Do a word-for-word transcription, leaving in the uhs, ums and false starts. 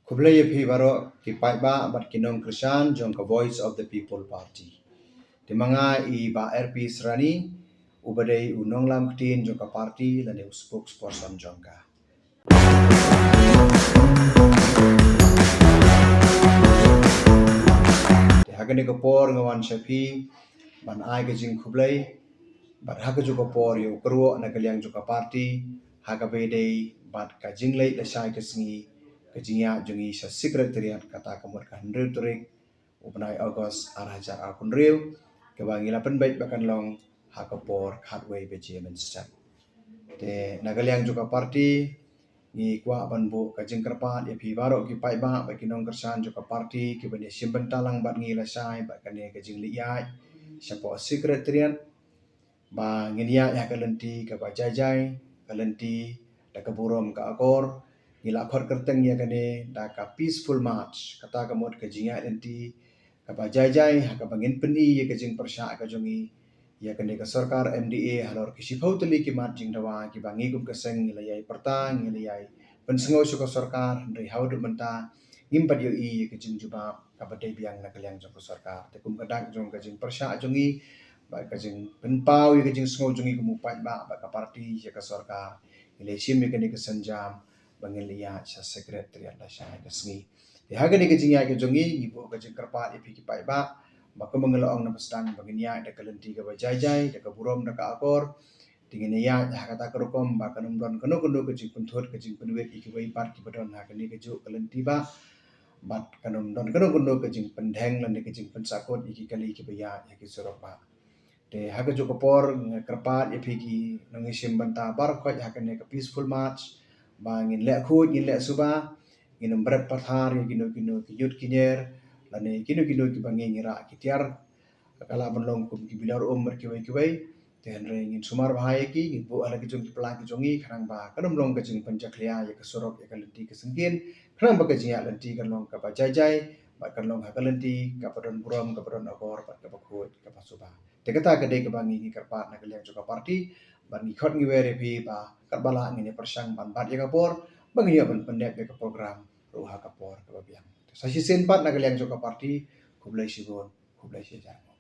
Khublei ïa phi baroh ki paidbah bad ki nongkyrshan jong ka Voice of the People Party. Te ma nga i Bah R P Srani, uba dei u nonglam ktien jong ka party lane u spokesperson jong ka. Te ha kane ka por nga wan sha phi ban ai ka jingkhublei bad ha kajuh ka por ïa u kyrwoh na ka liang jong ka party ha kaba ïadei bad ka jingleit lashai ka sngi ka jingïaid jong ngi sha Secretariat, kata ka mut ka hynriew tarik u bnai August ar hajar arphew hynriew, kaba ngi la pynbeit ba kan long ha ka por khatwei baje mynstep. Te na ka liang jong ka party ngi kwah ban buh ka jingkyrpad ïa phi baroh ki paidbah bad ki nongkyrshan jong ka party kiban ïashim bynta lang bad ngi lashai bad kane ka jingleit ïaid shapoh Secretariat, ba ngin ïaid ha ka lynti kaba jai jai, ka lynti da ka burom ka akor. Ngi la khot kyrteng ïa kane da ka Peaceful March, kata ka mut ka jingïaid lynti kaba jai jai ha kaba ngin pyni ïa ka jingpyrshah ka jong ngi ïa kane ka sorkar M D A halor ki shiphew tylli ki mat jingdawa kiba ngi kum ka seng ngi la ïai pyrta, ngi la ïai pynsngew sha ka sorkar, hynrei haduh mynta ngim pat ïohi ïa ka jingjubab kaba dei biang na ka liang jong ka sorkar. Te kum ka dak jong ka jingpyrshah jong ngi bad ka jingpynpaw ïa ka jingsngew jong ngi kum u paidbah bad ka party ïa ka sorkar, ngi la shim ïa kane ka sienjam ba ngin la ïaid sha Secretariat lashai ka sngi. Te ha kane ka jingïaid ka jong ngi ngi buh ka jingkyrpad ïa phi ki paidbah ba kumba ngi la ong na ba sdang ba ngin ïaid da ka lynti kaba jai jai, da ka burom da ka akor. Te ngin ïaid ha kata ka rukom ba kan ym don kano kano ka jingpynthut ka jingpynwit ïa kiwei pat kiba don ha kane kajuh ka lynti ba bad kan ym don kano kano ka jingpyndheng lane ka jingpynsakut ïa ki kali kiba ïaid ha ki surok ba. Te ha kajuh ka por nga kyrpad ïa phi ki nongïashim bynta baroh khoit ha kane ka Peaceful March ba ngin leh khuid, ngin leh suba, ngin ym bret pathar ïa kino kino ki ñiut ki ñier lane kino kino kiba ngi ngi rah ki tiar. Ka lah ban long kum ki bilor um bad kiwei kiwei. Te hynrei ngin sumar bha ïa ki, ngin buh ha la ki jong ki pla ki jong ngi, khnang ba kan ym long ka jingpynjakhlia ïa ka surok, ïa ka lynti ka syngkien, khnang ba ka jingïaid lynti kan long kaba jai jai bad kan long ha ka lynti kaba don burom, kaba don akor bad kaba khuid, kaba suba. Te kata ka dei kaba ngi ngi kyrpad na ka liang jong ka party bad ngi khot ngi wer ïa phi ba katba lah ngin ïa pyrshang ban bat ïa ka por ba ngin ïoh ban pyndep ïa ka program ruh ha ka por kaba biang. Sa shisien pat na ka liang jong ka party, khublei shibun, khublei shihajar.